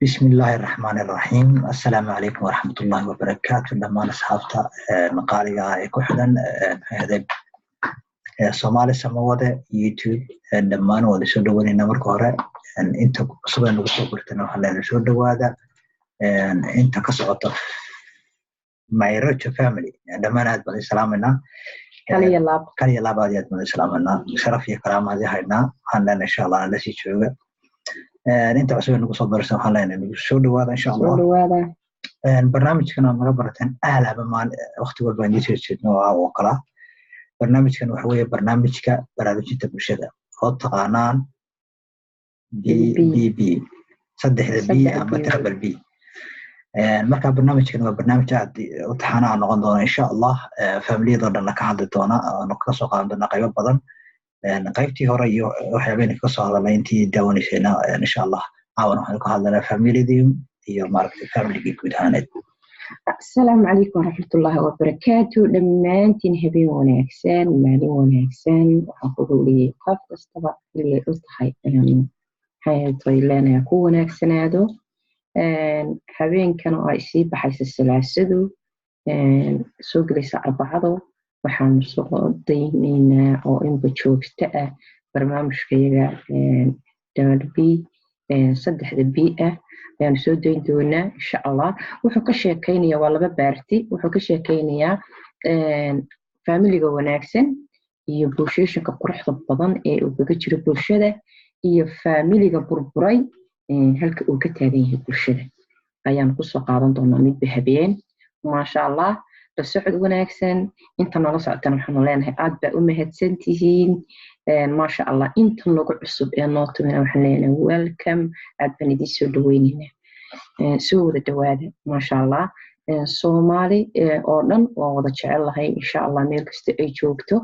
Bismi illaahi raxmaani raxiim. Assalaamu calaykum waraxmatullaahi wabarakaatu. Dhammaan asxaabta qaaliga ah ee ku xidhan maxay Soomaali Samawade YouTube, dhammaan waan soo dhawaanaynaa. Marka hore, inta cusub ee nagu soo bartana waxaan leenahay soo dhawaada. Inta ka socota Myrojo family, dhammaan aad baan islaamaynaa. Kaliya laab. Kaliya laab, aad iyo aad baan islaamaynaa. Sharaf iyo karaamaad haynaa. Waxaan leenahay, insha Allah, nala sii jooga. Inta cusub ee nagu soo baraysa waxaan leenahay nagu soo dhawaada, insha Soo Allah. dhawaada. Barnaamijkan aad naga barateen ahlaba maal waqti walba aan idiin soo jeedno oo ah oo kala barnaamijkan waxa weeye barnaamijka baraarujinta bulshada oo taqaanaan B B. B B, saddexda B. Saddex Ama B. Triple B. Marka barnaamijkan waa barnaamij aad u taxanaha noqon doona, insha Allah. Familiyadoo dhanna ka hadli doona, oonu kaga soo qaadan doona qaybo badan. Qaybtii hore iyo waxyaabayna kaga soo hadalnay intii daawanaysayna. Insha Allah, caawana waxaanu ka hadlanaa familiyadii iyo maaragtay familigii guud ahaaneed. Asalaamu calaykum waraxmatullaahi wabarakaatu. Dhammaantiin habeen wanaagsan, maalin wanaagsan. Waxaan ku howliyey qof kastaba xilligay u tahay ayaanu maxay leenayaa ku wanaagsanaado. Habeenkan oo ay sii baxaysa Salaasadu, soo gelaysa Arbacado, waxaanu soo daynaynaa oo inba joogto ah barnaamijkayaga B, saddexda B ah ayaanu soo dayn doonaa, insha Allah. Wuxuu ka sheekaynayaa, waa laba part, wuxuu ka sheekaynayaa familiga wanaagsan iyo bulsheeshanka quruxda badan ee uu kaga jiro bulshada, iyo familiga burburay halka uu ka taagan yahay bulshada ayaanu kusoo qaadan doonaa midba habeen, maasha Allah. La socod wanaagsan. Inta noola socotana waxaanu leenahay aad baa u mahadsan tihiin, maasha Allah. Inta nagu cusub ee noo tumina waxaan leenahay welcome, aad baan idiin soo dhaweyneynaa. Soo wada dhawaada, maasha Allah. Soomaali oo dhan waan wada jecel lahay, insha Allah, meel kasta ay joogto.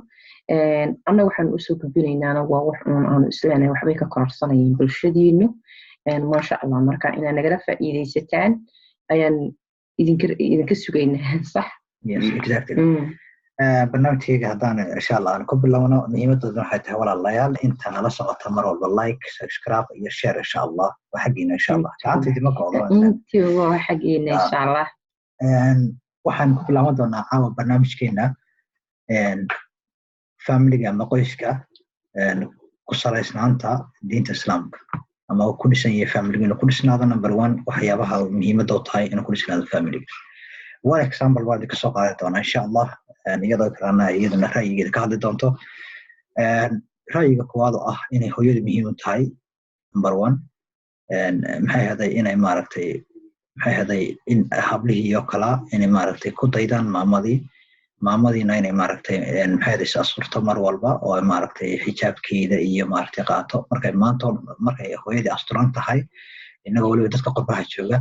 Annaga waxaan usoo gudbinaynaana waa wax uun aanu isleenahay waxbay ka kororsanayeen bulshadiinu, maasha Allah. Marka inaad nagala faa'iidaysataan ayaan idinka sugaynaa, sax? Yes, exactly. Barnaamijkayga haddaan, insha Allah, aan ku bilowno, muhiimadooda waxay tahay, walaalayaal, inta nala socota mar walba like, subscribe iyo share, insha Allah, waa xaggiina. Insha Allah, gacanta idima go'do. Intii waa xaggiina, insha Allah. Waxaan ku bilaaban doonaa caawa barnaamijkeena familiga ama qoyska ku salaysnaanta diinta Islaamka ama uu ku dhisan yahay familiga inuu ku dhisnaado. Number one, waxyaabaha muhiimadda u tahay inuu ku dhisnaado familiga, one example baan idinka soo qaadi doonaa, insha Allah, iyadoo kalena iyaduna ra'yigeeda ka hadli doonto. Ra'yiga koowaad oo ah inay hooyadu muhiim u tahay number one, maxay haday inay maaragtay, maxay haday in hablihii oo kalaa inay maaragtay ku daydaan maamadii, maamadiina inay maaragtay, maxay haday, is asturto mar walba oo ay maaragtay xijaabkeeda iyo maaragtay qaato. Markay maanta markay hooyadii asturan tahay, inagoo weliba dadka qurbaha jooga,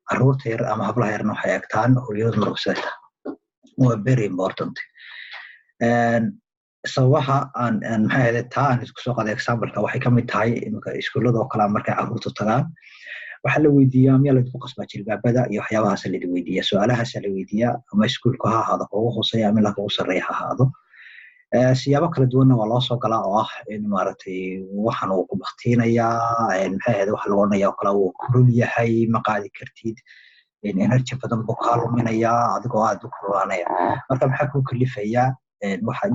caruurta yar ama hablaha yarna waxay egtaan hooyadooda marka siday tahay. Waa very important. Sababaha aan maxay ahayd taa aan isku soo qaaday exampleka waxay ka mid tahay imika iskuullada oo kale markay caruurtu tagaan waxaa la weydiiyaa, miyaa laydinku qasbaa jilbaabada iyo waxyaabahaasa laydin weydiiyaa, su-aalahaasa la weydiiyaa, ama iskuulku ha ahaado kugu hooseeya ama ilaa kugu sarreeya ha ahaado. Siyaabo kala duwanna waa loo soo galaa oo ah in maaragtay waxan uu ku baktiinayaa, maxay ahayd, waxa lagu odhanaya oo kale wuu kulul yahay, ma qaadi kartid, energy badan buu kaa luminayaa, adigoo aad u kululaanaya. Marka maxaa kuu kalifayaa? Waxa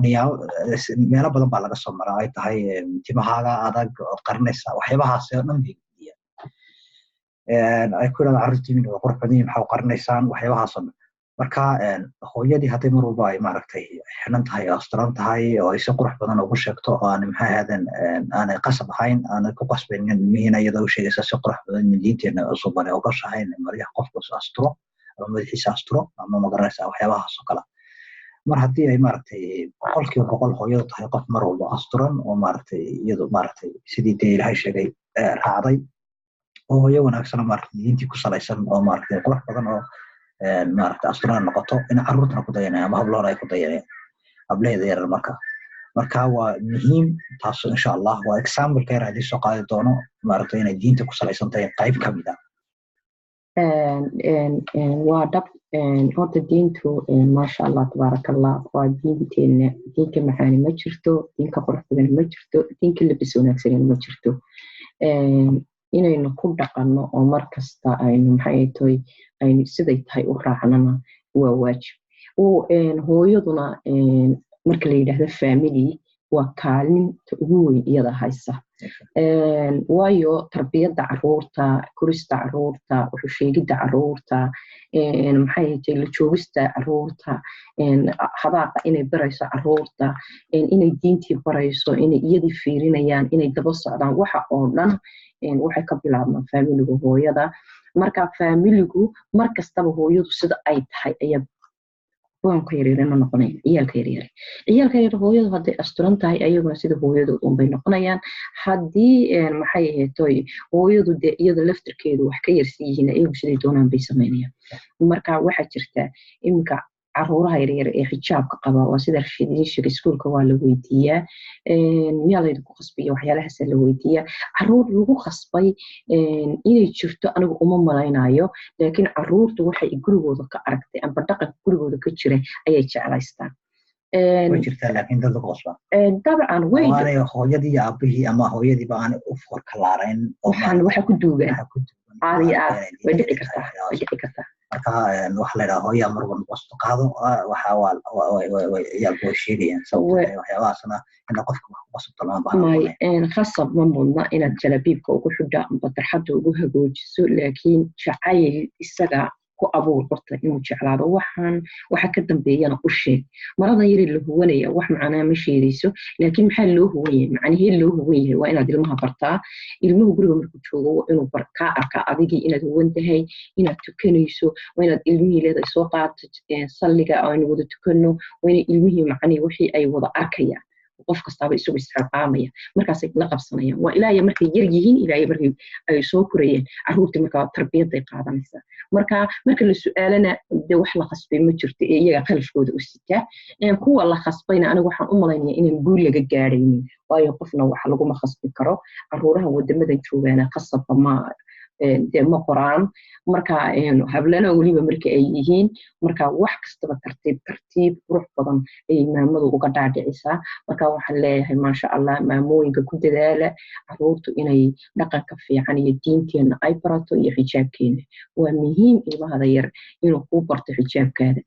meelo badan baa laga soo maraa, ay tahay timahaaga adag ood qarinaysa, waxyaabahaas oo dhan bay gudiyaan, ay ku yidhahdaan carruurtiina waa qurux badan yihin, maxaa u qarinaysaan, waxyaabahaas oo dhan. Marka hooyadii hadday mar walba ay maaragtay xidhan tahay oo asturan tahay oo ay si qurux badan ugu sheegto oo aan maxay ahaydeen aanay qasab ahayn, aanay ku qasbaynin ilmihiina, iyadoo u sheegaysa si qurux badan in diinteena usuban ay ogoshahay in maryaha qofku is asturo ama madaxiisa asturo ama magaranaysa waxyaabahaas oo kale. Mar haddii ay maaragtay 100% hooyadu tahay qof mar walba asturan oo maaragtay iyadu maaragtay sidii dee Ilaahay sheegay raacday oo hooyo wanaagsan oo maaragtay diintii ku salaysan oo maaragtay qurux badan oo maaragtay asturan noqoto, in carruurtana ku dayanaya ama hablohona ay ku dayanayaan, hablaheeda yarar. Marka waa muhiim taas, insha Allah. Waa example ka yar haddii soo qaadi doono maaragtay inay diinta ku salaysan tahay qayb ka mid ah. Waa dhab. Horta diintu, maasha Allah, tabaaraka Allah, waa diinteena. Diinka macaani ma jirto, diinka qurux badan ma jirto, diinka labis wanaagsanin ma jirto. Inaynu ku dhaqanno oo mar kasta aynu, maxay toy, aynu siday tahay u raacnana waa waajib. Hooyaduna marka la yidhaahdo family, waa kaalinta ugu weyn iyada haysa, waayo tarbiyadda caruurta, korista caruurta, wuxuu sheegidda caruurta, maxay tahay, la joogista caruurta, hadaaqa inay barayso caruurta, inay diintii barayso, inay iyadii fiirinayaan, inay daba socdaan, waxa oo dhan waxay ka bilaabmaan faamiliga hooyada. Marka faamiligu mar kastaba hooyadu sida ay tahay ayaa kuwanka yaryarna noqonaya. Ciyaalka yaryar hooyadu hadday asturan tahay, ayaguna sida hooyadood unbay noqonayaan. Haddii, maxay ahaytoy, hooyadu dee iyada laftirkeedu wax ka yarsi yihiin, iyagu siday doonaan bay samaynayaan. Marka waxaa jirta iminka caruuraha yaryar ee xijaabka qaba, waa sida Rashiid idiin sheegay, iskuulka waa la weydiiyaa, miyaa laydinku khasbiya, waxyaalahaasa la weydiiyaa. Caruur lagu khasbay inay jirto anigu uma malaynayo, laakiin caruurtu waxay gurigooda ka aragtay amba dhaqanka gurigooda ka jira ayay jeclaystaan. Way jirtaa, laakiin dad lagu qasbaa. Dabcan way. Aanay hooyadii iyo aabihii ama hooyadiiba aanay u forkalaarayn. Waxaan waxa ku duugan aad iyo aad way dhici kartaa, way dhici kartaa. Marka waxa la yidhaha hooyaa mar walba qosto qaado, waxa waa ciyaalku way sheegayaan sababta waxyaabahaasna ina qofka wax ku qasabto lama baahna. May, khasab ma mudna inaad jalabiibka ugu xidha amba darxadda ugu hagoojiso, laakiin jacayl isaga ku abuur horta inuu jeclaado waxaan. Waxa ka dambeeyana u sheeg. Maradan yari la huwanaya wax macnaa ma sheegayso, laakiin maxaa loo huwan yahay, macnihee loo huwan yahay, waa inaad ilmaha bartaa. Ilmuhu guriga markuu joogo waa inuu kaa arkaa adigii inaad huwan tahay, inaad tukanayso. Waa inaad ilmihii leedahay, "Soo qaato salliga aynu wada tukanno." Waa inay ilmihii macnihii wixii ay wada arkayaan, qof kastaaba isagu isxilqaamaya, markaasay la qabsanayaan. Waa ilaa iyo markay yar yihiin, ilaa iyo markay ay soo korayeen caruurtii, markaa tarbiyadday qaadanaysaa. Marka marka la su-aalana dee wax la khasbay ma jirto ee iyaga qalafkooda u sitaa. Kuwa la khasbayna anigu waxaan u malaynaya inaan guul laga gaadhaynin, waayo qofna wax laguma khasbi karo. Caruuraha wadamadan joogaana khasabba ma dee ma qoraan. Marka hablana weliba marka ay yihiin, marka wax kastaba tartiib tartiib qurux badan ayay maamadu uga dhaadhicisaa. Marka waxaan leeyahay, maasha Allah, maamooyinka ku dadaala caruurtu inay dhaqanka fiican iyo diinteenna ay barato iyo xijaabkeena. Waa muhiim ilmahada yar inuu kuu barto xijaabkaada.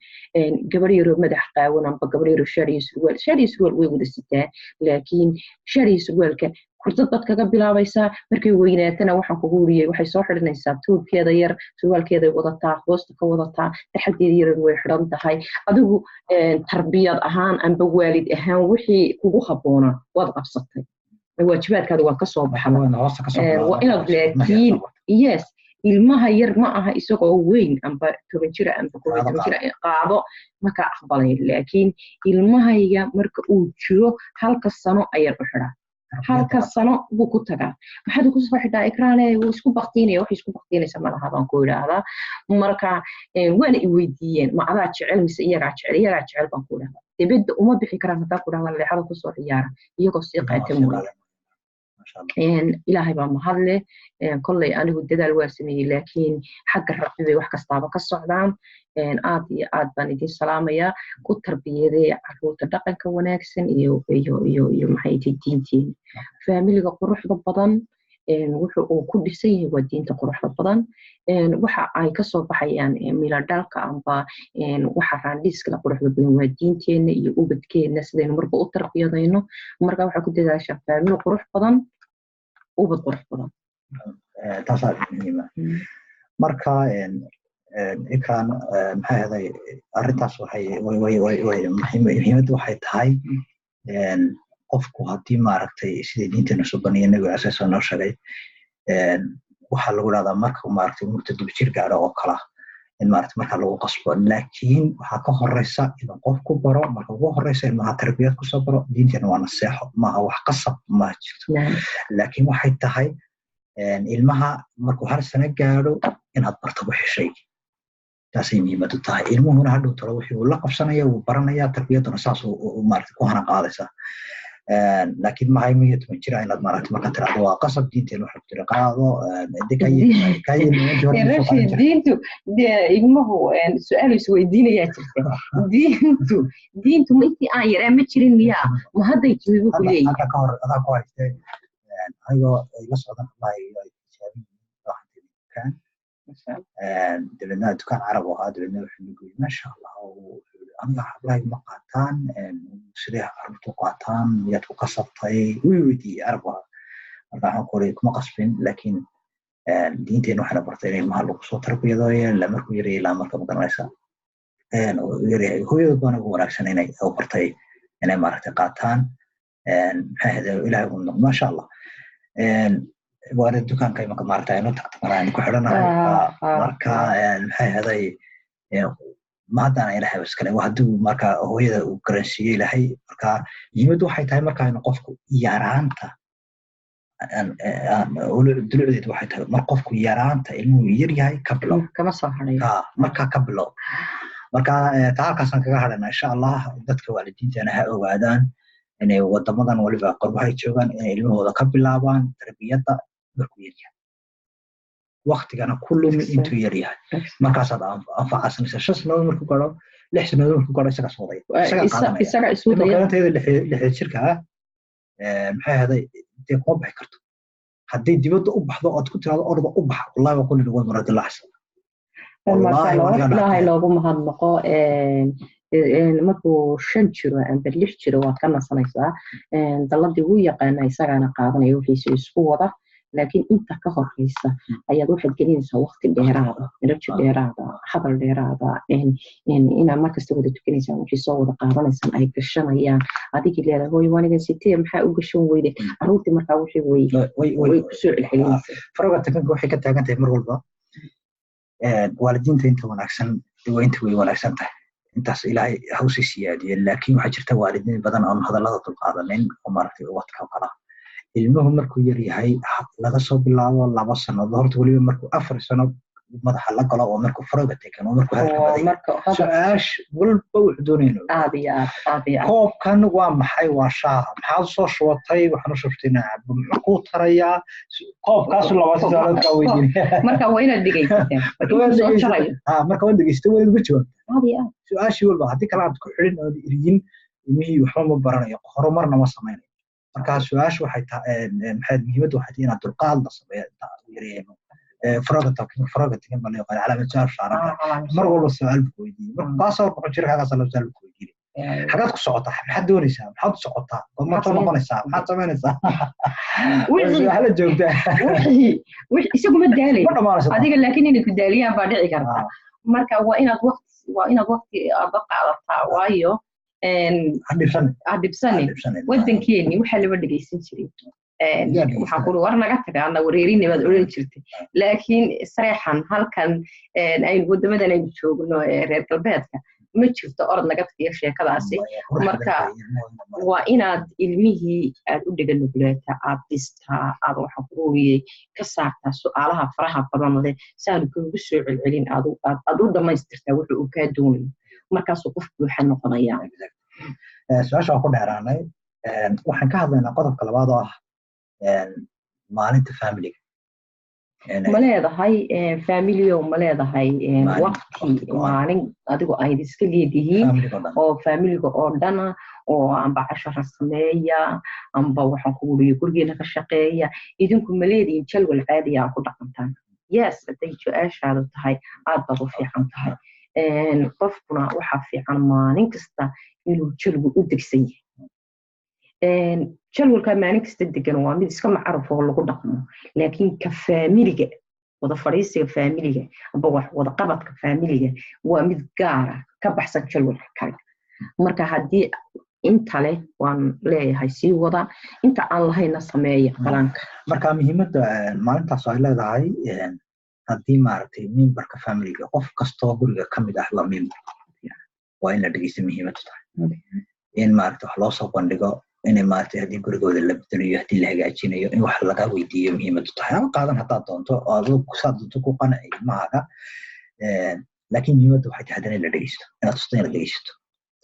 Gabar yaroo madax qaawan amba gabar yaroo shaar iyo surwaal, shaar iyo surwaal way wada sitaa, laakiin shaar iyo surwaalka kurdad baad kaga bilaabaysaa. Markay weynaatana waxaan kugu wuriyey, waxay soo xidhanaysaa tuubkeeda yar, surwaalkeeday wadataa, hoosta ka wadataa, darxadeeda yar way xidhan tahay. Adigu tarbiyad ahaan amba waalid ahaan wixii kugu habboonaa waad qabsatay, waajibaadkaada waa kasoo baxda. Waa inaad laakiin, yes, ilmaha yar ma aha isagoo weyn amba 10 jira amba 11 jira qaado markaa aqbalay, laakiin ilmahayga marka uu jiro halka sano ayaan u xidhaa. Halka sano buu ku tagaa. "Maxaad ku soo xidhaa, Ikraane?" Wuu isku baktiinaya. Waxay isku baktiinaysa malaha baan ku idhaahdaa. Marka waana i weydiiyeen, "Ma adaa jecel mise iyagaa jecel?" "Iyagaa jecel," baan ku idhahdaa. Dibadda uma bixi karaan haddaan ku dhahda leexada kusoo ciyaara, iyagoo sii qaata mooye. Ilaahay baa mahadle. Kolley anigu dadaal waa sameeyey, laakiin xagga Rabbi bay wax kastaaba ka socdaan. Aad iyo aad baan idin salaamayaa. Ku tarbiyadee caruurta dhaqanka wanaagsan iyo maxay tahay, diinteena. Faamiliga quruxda badan wuxu uu ku dhisan yahay waa diinta quruxda badan. Waxa ay kasoo baxayaan miladhalka amba waxa raandhiiskala quruxda badan waa diinteena iyo ubadkeena sidaynu marba u tarbiyadayno. Marka waxaa ku dadaashaa faamili qurux badan, ubad qurux badan. Taasaa muhiima. Marka Ikraan, maxay ahaday, arrintaas waxay muhiimadda waxay tahay qofku haddii, maaragtay, sidai diinteena suban iyo Nabiga asaasa noo sheegay, waxaa lagu dhahdaa marka, maaragtay, murtadib jir gaadho oo kala in, maaragtay, marka lagu qasbo, laakiin waxaa ka horeysa inuu qofku baro marka ugu horeysa ilmaha tarbiyad kusoo baro. Diinteena waa naseexo, maaha wax qasab ma jirto, laakiin waxay tahay ilmaha markuu hal sano gaadho inaad barto wixii shaygi. Taasay muhiimadu tahay. Ilmuhuna hadhow talo wixii uu la qabsanaya wuu baranaya, tarbiyaduna saas maaragtay ku hana qaadaysaa. Laakiin mahay miyo 10 jira inaad, maaragtay, marka tiraahdo waa qasab, diinteena waxa ku tiri qaado. Diintu dee ilmuhu su-aal isweydiinayaa jirta. Diintu ma intii aan yaraa ma jirin miyaa? Ma hadday timi buu ku leeyahay. Hadda ka hor adaa ku haystee, anigoo la socdan wallahi. Xijaaban yihiin. Waxaan tegay dukaan, dabeedna dukaan Carab oo ahaa. Dabeedna wuxuu nagu yiri, "Maasha Allah," wuxuu yiri, "aniga hablahayga ma qaataan. Sidee carruurtu qaataan? Miyaad ku qasabtay?" Wuu weydiiyey, Carab ahaa. Marka waxaan ku uri, "Kuma qasbin, laakiin diinteena waxayna bartay in ilmaha lagu soo tarbiyadeeyo ilaa markuu yaryahay, ilaa marka, magaranaysa, uu yaryahay. Hooyadood baana ugu wanaagsan inay u bartay inay, maaragtay, qaataan." Maxay ahayd, Ilaahay ugu noq, maasha Allah. Waana dukaanka imanka, maaragtay, aynu tagtagana aynu ku xidhanahay. Marka, maxay ahaday, ma haddana Ilaahay iskale hadduu marka hooyada uu garansiiyo Ilaahay. Marka muhiimaddu waxay tahay, marka aynu qofku yaraanta, dulucdeedu waxay tahay, mar qofku yaraanta ilmuhu yar yahay ka bilow. Kama soo harayo. Markaa ka bilow. Marka taa halkaasaan kaga hadhana, insha Allah. Dadka waalidiintana ha ogaadaan inay wadamadan, waliba qurbahay joogaan, inay ilmahooda ka bilaabaan tarbiyadda markuu yar yahay, waktigana ku lumi intuu yar yahay. Markaasaad anfacaasanaysa. 5 sanadood markuu garo, 6 sanadood markuu garo, isagaas wadaya, isagaa qaadanaya. Isaga isu daya. Imakaanteeda lixda jirka ah, maxay ahaday, dee kuma bixi karto. Hadday dibadda u baxdo ood ku tirahdo, "Orda u baxa," wallahi waa kulli way maradilacsan. Maasha Allah, wax Ilaahay loogu mahadnaqo. Markuu 5 jiro amba 6 jiro waad ka nasanaysaa. Dalladii wuu yaqaana, isagaana qaadanaya wixiisa isku wada. Laakiin inta ka horeysa ayaad waxaad gelinaysaa waqti dheeraada, energy dheeraada, hadal dheeraada, inaa markasta wada tukanaysaan, wixii soo wada qaadanaysaan, ay gashanayaan. Adigii leedahay, "Hooyo, waanigan sitee, maxaa u gashan weyde?" Caruurtii markaa wixii way kusoo celcelinaysaa. Faroga taganka waxay ka taagan tahay mar walba waalidiinta inta wanaagsan waa inta way wanaagsan tahay, intaas Ilaahay hawsii siyaadiye. Laakiin waxaa jirta waalidiin badan oon hadallada dulqaadanin oo, maaragtay, ubadka oo kala. Ilmuhu markuu yar yahay, laga soo bilaabo 2 sannadood horta, weliba markuu 4 sano madaxa la galo, oo markuu faroga tegan, oo markuu hadalka baday, su-aash walba wuxuu doonayno. Aad iyo aad, aad iyo aad. "Koobkan waa maxay?" "Waa shaah." "Maxaad usoo shubatay?" "Waxaan u shubtay inaan cabo." "Muxuu kuu tarayaa koobkaasu?" 20 su'aalood kaa weydiinaya. Marka waa inaad dhegaysataa. Marka waad dhegeysata, waa inaad uga jawaabtaa Aad iyo aad su-aashii walba. Haddii kale aad ku xidhin ood eriyin, ilmihii waxba ma baranayo, horumarna ma samaynayo. Marka su-aashu waxay tahay, maxay, muhiimaddu waxay tahay inaad dulqaad la sameeyo inta uu yaryahay. Faroga talking, faroga tagan baa la yaqaan, calaamad su-aal saaran tahay. Mar walba su-aal buu ku weydiiyey. Markuu kaa soo baxo jirkaagaas la su-aal buu ku weydiinay: "Xagaad ku socotaa? Maxaad doonaysaa? Maxaad u socotaa? Goormaad soo noqonaysaa? Maxaad samaynaysaa? Hala joogtaa." Isagu ma daalay. Ma dhamaanaysa. Adiga laakiin inay ku daaliyaan baa dhici karta. Marka waa inaad waqti aad la qaadataa, waayo ha dhibsanin. Ha dhibsanin. Wadankeeni waxaa lama dhegeysan jirin. Waxaan kuri, "War naga taga, ana wareerina," baad odhan jirtay. Laakiin sareexan halkan aynu wadamadan aynu joogno ee reer galbeedka ma jirto orod naga tagiyo sheekadaasi. Marka waa inaad ilmihii aad u dhega nugleeta, aad dhistaa, aad, waxaan ku uriyey, ka saartaa su'aalaha faraha badan leh si aanu kuugu soo celcelin, aad u dhammaystirtaa wuxuu uu kaa doonayo. Markaasuu qof buuxa noqonaya. Su-aasha waan ku dheeraanay. Waxaan ka hadlaynaa qodobka labaad oo ah maalinta familiga. Ma leedahay familiyo? Ma leedahay waqti, maalin adigu ayd iska leedihiin oo familiga oo dhana, oo amba cashara sameeya, amba, waxaan ku wuriye, gurigeena ka shaqeeya? Idinku ma leedihiin jalwal caadiya aa ku dhaqantaan? Yes, hadday su-aashaadu tahay, aad baad u fiican tahay. Qofkuna waxaa fiican maalin kasta inuu jalwal u degsan yahay. Jalwalkaa maalin kasta degan waa mid iska macaruf oo lagu dhaqmo, laakiin ka faamiliga, wada fadhiisiga faamiliga amba wax wada qabadka faamiliga waa mid gaara, ka baxsan jalwalka kale. Marka haddii inta leh, waan leeyahay sii wada. Inta aan lahayna, sameeya balaanka. Marka muhiimadda maalintaas ay leedahay, haddii, maaragtay, memberka familiga, qof kastoo guriga ka mid ah waa member, waa in la dhegeysta. Muhiimaddu tahay in, maaragtay, wax loo soo bandhigo, inay, maaragtay, haddii gurigooda la bedelayo, haddii la hagaajinayo, in wax laga weydiiyo muhiimaddu tahay. Haba qaadan haddaad doonto oo adigu saad doonto ku qanaci ilmahaaga, laakiin muhiimaddu waxay tahay haddana in la dhegeysto, inaad tusto inaad dhegeysato.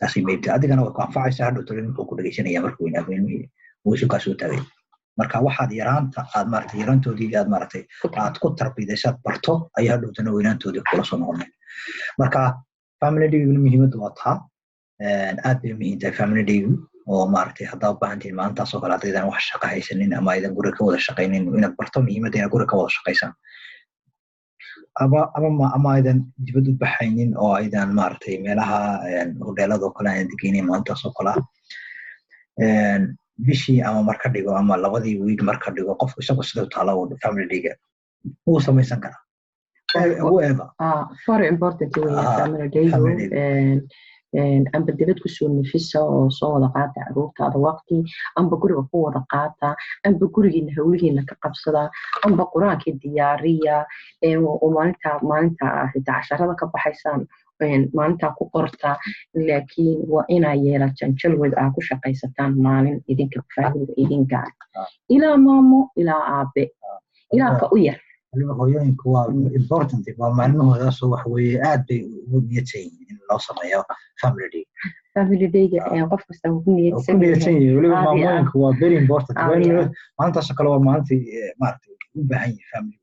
Taasay muhiim tahay, adigana way ku anfacaysaa. Hadhow tole ninkuu ku dhegeysanaya markuu weynaado, ilmihii uu isu kaa soo taagay. Marka waxaad yaraanta aad, maaragtay, yaraantoodii aad, maaragtay, aad ku tarbiyadaysaad barto ayaa hadhowtana weynaantoodii kula soo noqonay. Marka family dayguna muhiimaddu waa taa, aad bay muhiim tahay family daygu. Oo maaragtay, haddaa u baahantihin maalintaas oo kale, haddaydan wax shaqa haysanin ama aydan guriga ka wada shaqaynin, inaad barto muhiimadda inaad guriga ka wada shaqaysaan ama aydan dibad u baxaynin oo aydan maaragtay meelaha hodheelada oo kale aydan degeynin maalintaas oo kale ah. Bishii ama marka dhigo ama 2dii week marka dhigo, qofku isagu siduu taalo family day-ga wuu samaysan karaa, whoever. Very important weeye family day-gu. Amba dibad kusoo nafisa oo soo wada qaata caruurtaada waqti, amba guriga ku wada qaata, amba gurigiina hawlihiina ka qabsada, amba qur-aankii diyaariya oo maalinta xitaa casharada ka baxaysaan maalintaa ku qorta. Laakiin waa inaa yeelataan jalwad aa ku shaqaysataan maalin idinka faamiliga idin gaar, ilaa maamo, ilaa aabe, ilaa ka u yar. Waliba hooyooyinku waa important, waa maalmahoodaasoo waxa weeye aad bay ugu niyadsan yihiin in loo sameeyo family day. Family day-ga qof kasta wuu ku niyadsan yihiin. Waliba maamooyinku waa very important. Maalintaasoo kale waa maalintii maaragtay u baahan yihin family.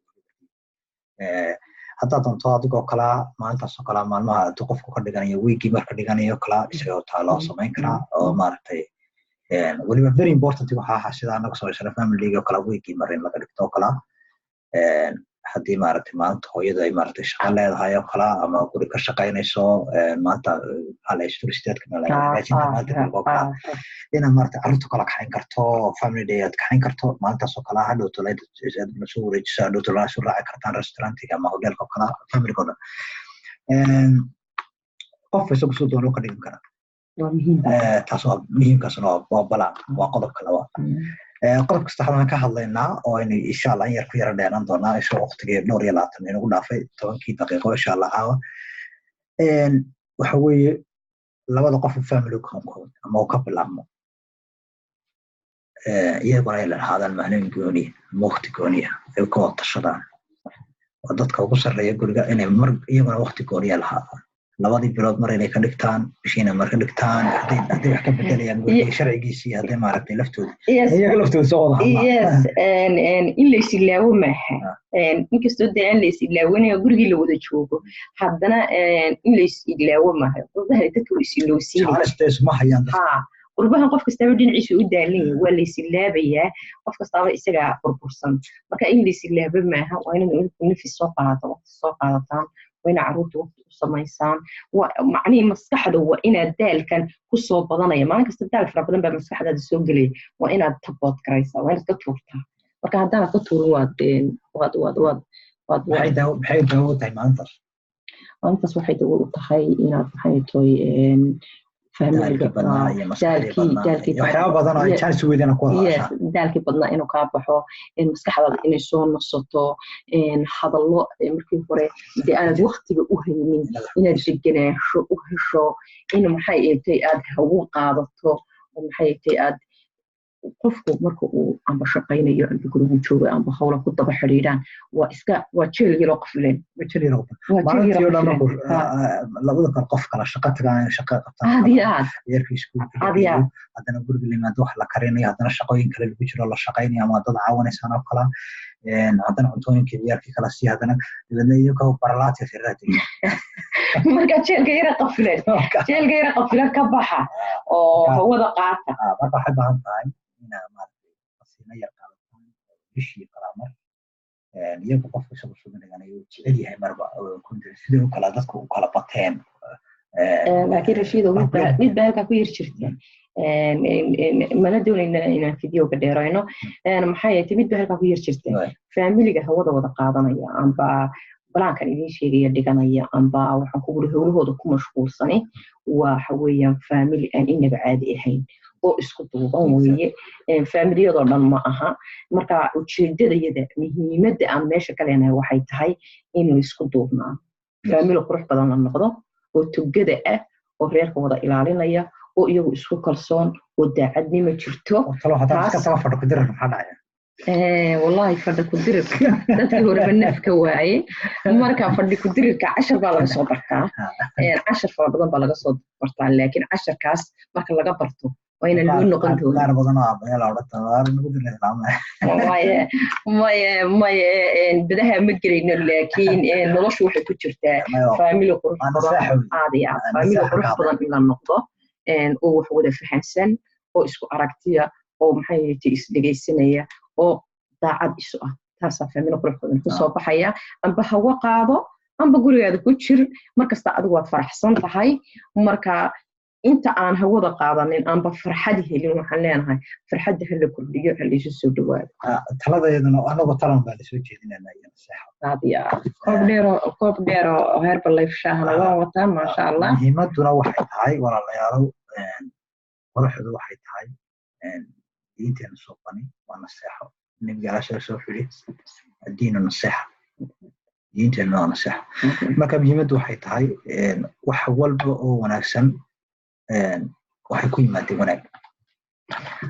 Haddaad doonto adigoo kalaa, maalintaasoo kalaa, maalmaha hadduu qofku ka dhiganayo weekii marka dhiganayo kalaa, isagoo taa loo samayn karaa. Oo maaragtay weliba very important waxa ahaa sida anaga samaysana family day oo kalaa, weekii mar in laga dhigto oo kalaa. Haddii maaragtay maalinta hooyada ay maaragtay shaqo leedahay oo kalaa ama guri ka shaqaynayso, maanta maxaa la turisteedka hagaajinta maalinta guriga oo kalaa, inaad maaragtay carruurta kala kaxayn karto, family day aad kaxayn karto maalintaas oo kalaa, hadhowto aad soo wareejiso, hadhowto lana soo raaci kartaan restaurantiga ama hotelka oo kalaa, family oo dhan. Qof isagu soo doono ka dhigan karaa. Taas waa muhiimkaasna, waa balan, waa qodobka labaad. Qodobka saddexaad aan ka hadlaynaa oo aynu insha Allah in yar ku yara dheeraan doonaa isha waqtigii dhowr iyo labaatan inagu dhaafay 10kii daqiiqo insha Allah caawa, waxa weeye labada qof family kooban ama uu ka bilaabmo, iyaguna ay lahaadaan maalin gooniya ama waqti gooniya ay ka wada tashadaan, oo dadka ugu sarreeya guriga inay mar iyaguna waqti gooniya lahaadaan, 2dii bilood mar inay ka dhigtaan, bishiina mar ka dhigtaan, hadday wax ka bedelayaan guriga sharcigiisii, hadday maaragtay laftooda iyaga laftooda soo wada hadlaan. Yes, in la is ilaawo maaha. Inkastoo dee aan la is ilaawanayo gurigii la wada joogo, haddana in la is ilaawo maaha. Qurbaha dadka waa is ilowsiinaya. Isma hayaan. Ha, qurbahan qof kastaaba dhinaciisa u daalan yahay, waa la is ilaabayaa, qof kastaaba isagaa burbursan. Marka in la is ilaabo maaha. Waa inaad idinku nafis soo qaadato, waqti soo qaadataan, waa inaad carruurta waqti u samaysaan. Macnihii maskaxda waa inaad daalkan kusoo badanaya, maalin kasta daal fara badan baa maskaxdaada soo gelaya, waa inaad tabood garaysaa, waa inaad ka tuurtaa. Marka haddaanad ka tuurin, waad waad waad waad waad Maxay daawo u tahay maalintaas? Maalintaas waxay dawo u tahay inaad, maxay toy, waxyaaba badan oo ay chance weydana ku wada. Daalkii badnaa inuu kaa baxo, maskaxdaada inay soo nasato, hadallo markii hore dee aanad waqtiga u haynin inaad degenaansho u hesho, in maxay tay aad hawo qaadato, oo maxay tay aad qofku marka uu amba shaqaynayo, amba gurigu joogo, amba howla ku daba xidhiidhaan, waa iska waa jeel yaroo qafleen. Maalintii oo dhan markuu labada kale qof kala shaqo tagaan, shaqo qabtaan, Aad iyo aad. Yarka iskuulka, Aad iyo aad. haddana guriga la yimaado, wax la karinayo, haddana shaqooyin kale lagu jiro, la shaqaynayo ama dad caawinaysaan oo kala, haddana cuntooyinkii ciyaalkii kala sii, haddana dabeedna iyagoo baralaati sirraa tegey. Marka jeelka yara qafilan ka baxa oo hawada qaata. Marka waxay baahan tahay inaa maaragtay masiino yar qaadataan bishii kala mar, iyagu qofku isagu suganayaan uu jecel yahay marba sidii u kala dadku u kala bateen. Laakiin Rashiido, mid baa halkaa ku yar jirta. Mana doonayna inaan videoga dheerayno. Maxaa yeelay, mid baa halkaa ku yar jirta: faamiliga hawada wada qaadanaya, amba balaankan idiin sheegaya dhiganaya, amba waxaan ku guri howlahooda ku mashquulsani, waxa weeyaan faamili aan inaba caadi ahayn oo isku duuban weeye. Faamiliyadoo dhan ma aha. Marka ujeedadayada, muhiimadda aan meesha ka leenahay waxay tahay in la isku duubnaa, faamili qurux badan la noqdo oo tugada ah oo reerka wada ilaalinaya oo iyagu isku kalsoon oo daacadnimo jirto. Wallahi fadhi ku dirirka dadkii horeba nafka waaye. Marka fadhi ku dirirka cashar baa laga soo bartaa, cashar fara badan baa laga soo bartaa, laakiin casharkaas marka laga barto waa inaan loo noqon doonin. Maye, maye, badaha ma gelayno, laakiin noloshu waxay ku jirtaa faamili qurux badan, aad iyo aad faamili qurux badan in la noqdo oo wax wada fahansan. Oo isku aragtiya, oo maxay ahayte, isdhegaysanaya oo daacad isu ah, taasaa family qurux badan kusoo baxaya. Amba hawo qaado, amba gurigaada ku jir, markasta adigu waad faraxsan tahay. Marka inta aan hawada qaadanin amba farxad helin, waxaan leenahay farxadda ha la kordhiyo, ha laysu soo dhawaado. Taladeeduna anagu talan baa lasoo jeedinayna iyo naseexo. Aad iyo aad. Koob dheero, koob dheero Herbalife shaahna waan wataa, maasha Allah. Muhiimaduna waxay tahay, walaalayaalow, quruxdu waxay tahay diinteena suuqani waa naseexo. Nabiga alaasha soo xiri, "Diinu naseexa", diinteena waa naseexo. Marka muhiimaddu waxay tahay, wax walba oo wanaagsan waxay ku yimaadeen wanaag.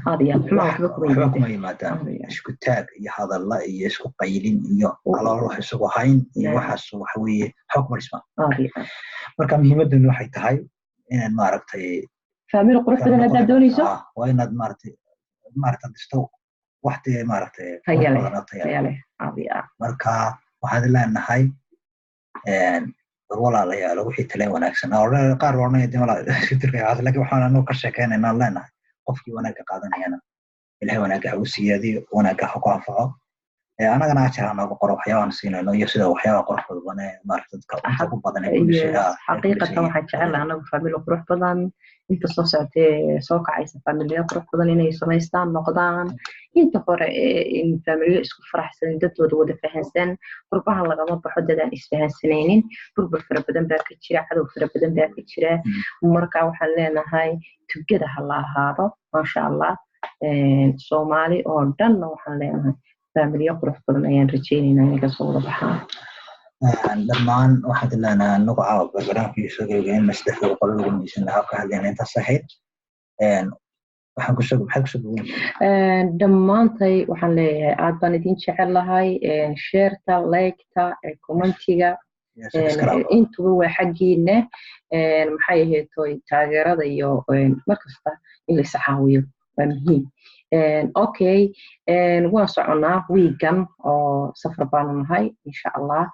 Aad iyo aad. Xumaa waxba kuma waxba yimaadeen. Kuma yimaadaan. Aad iyo aad. Isku taag iyo hadalla iyo isku qaylin iyo calool wax isugu hayn iyo waxaas waxa weeye waxba kuma dhismaan. Aad iyo aad. Marka muhiimadduna waxay tahay inaad maaragtay Family qurux badan haddaad doonayso, waa inaad maaragtay dhisto wax dee maaragtay tayo leh. Qurux badan oo tayo leh. Tayo leh, aad iyo aad. Marka waxaad leenahay, war walaalayaalo, wixii taleen wanaagsan qaar odhanaya dee walaa isku tirkaya waxaas, laakiin waxaan anagu ka sheekeynaynaa leenahay, qofkii wanaagga qaadanayana Ilahay wanaagga ha u siyaadiyo, wanaagga ha ku anfaco. Annagana ajar ha noogu qoro waxyaabahan siinayno iyo sida waxyaabaha quruxda badan ee maaragta dadka inta ugu badan ay ku Yes, xaqiiqatan waxaan jecelahay anagu family qurux badan inta soo socotee soo kacaysa, familiyo qurux badan inay samaystaan, noqdaan inta hore ee in familiyo isku faraxsan, dadooda wada fahansan. Qurbahan lagama baxo dadaan isfahansanaynin. Burbur fara badan baa ka jira, cadow fara badan baa ka jira. Marka waxaan leenahay tugada ha la ahaado, maasha Allah. Soomaali oo dhanna waxaan leenahay familiyo qurux badan ayaan rajaynaynaa inay kasoo wada baxaan. Dhammaan waxaan leenahay anagu caawa barnaamijkii soo gabagayn 300 lagu miisan lahaa ka hadlayna intaas ahayd. Waxaan kusoo maxay kusoo gabayn? Dhammaantay waxaan leeyahay aad baan idin jecel lahay. Share-ta, like-ta, comment-iga, intuba waa xaggiina. Maxay ahayd toy, taageerada iyo markasta in la iscaawiyo waa muhiim. Okay, waan soconnaa wiigan oo safar baanu nahay, insha Allah.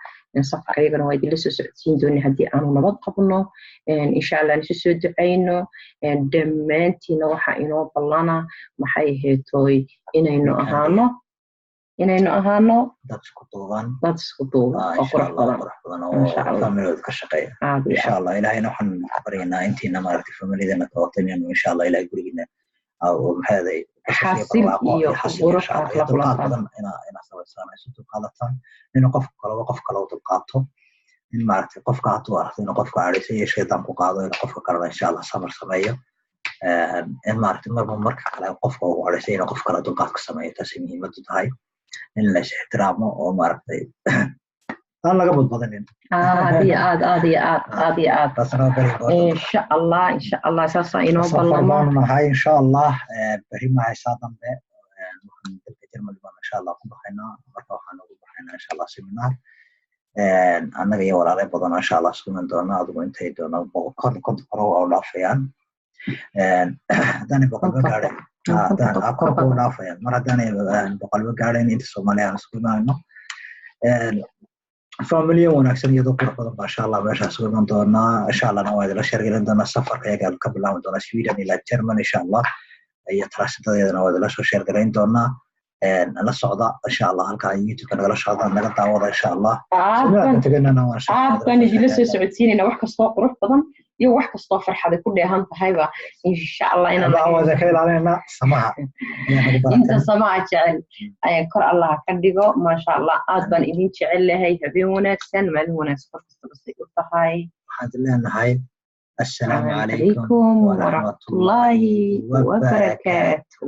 Safarka iyagana waa idinla soo socodsiin doona haddii aanu nabad qabno, insha Allah. Nisu soo ducayno dhammaantiina. Waxa inoo ballana, maxay ahayd toy, inaynu ahaano dad isku duuban, dad isku duuban oo insha qurux Allah, badan, qurux badan oo Insha Allah. familiyada ka shaqeeya. Aad iyo insha Allah, Ilahayna waxaan ku baryaynaa intiina maaragtay familiyadana qabato inaynu insha Allah Ilahay gurigiina oo maxay ahaday xasil iyo qurux aad la dulqaad kulantaan. Badan ina samaysaan, isu dulqaadataan, inuu qofka kaleba qof kale u dulqaato, in maaragtay qofka hadduu aragto inuu qofka cadhaysan iyo shaydaan ku qaado, inuu qofka kalena insha Allah samar sameeyo, in maaragtay marba marka kale qofka uu cadhaysan inuu qof kale dulqaad ka sameeyo. Taasay muhiimadu tahay in la is ixtiraamo oo maaragtay aan laga badbadanin. Aad iyo aad, aad iyo aad, aad iyo aad. Taasna waa very important. Insha Allah, insha Allah, saasaa inoo safar ballamo. Baanu nahay insha Allah berri mahaysaa dambe waxaan dalka Germany baan insha Allah ku baxaynaa. Marka waxaan ugu baxaynaa insha Allah seminar annaga iyo walaalay badan insha Allah isku iman doona. Adigu intay doona 150 qoro waa u dhaafayaan, haddaanay 100-ba gaadhayn korka u dhaafayaan. Mar haddaanay 100-ba gaadhayn inta Soomaaliya aan isku imaanayno, familiya wanaagsan iyadoo qurux badan baa insha Allah meesha isugu iman doonaa. Insha Allahna waa idinla sheergelin doonaa safarka iyaga ka bilaabi doonaa Sweden ilaa German insha Allah, iyo taraasadadeedana waa idinla soo sheergarayn doonaa. La socda insha Allah, halkaa YouTube-ka nagala socda, naga daawada insha Allah. Aad Seminaarka teganana waa insha Allah aad baan idinla soo socodsiinayna wax kastoo qurux badan iyo wax kastoo farxada ku dheehan tahayba, insha Allah inaan Allah waa ka ilaalinayna samaha ayaa nagu inta barateen. Samaha jecel ayaan kor Allah ka dhigo, maasha Allah. Aad baan idin jecel lahay. Habeen wanaagsan, maalin wanaagsan, qof kastaba say u tahay. Waxaan leenahay assalaamu calaykum calaykum waraxmatullaahi waraxmatullaahi wabarakaatu.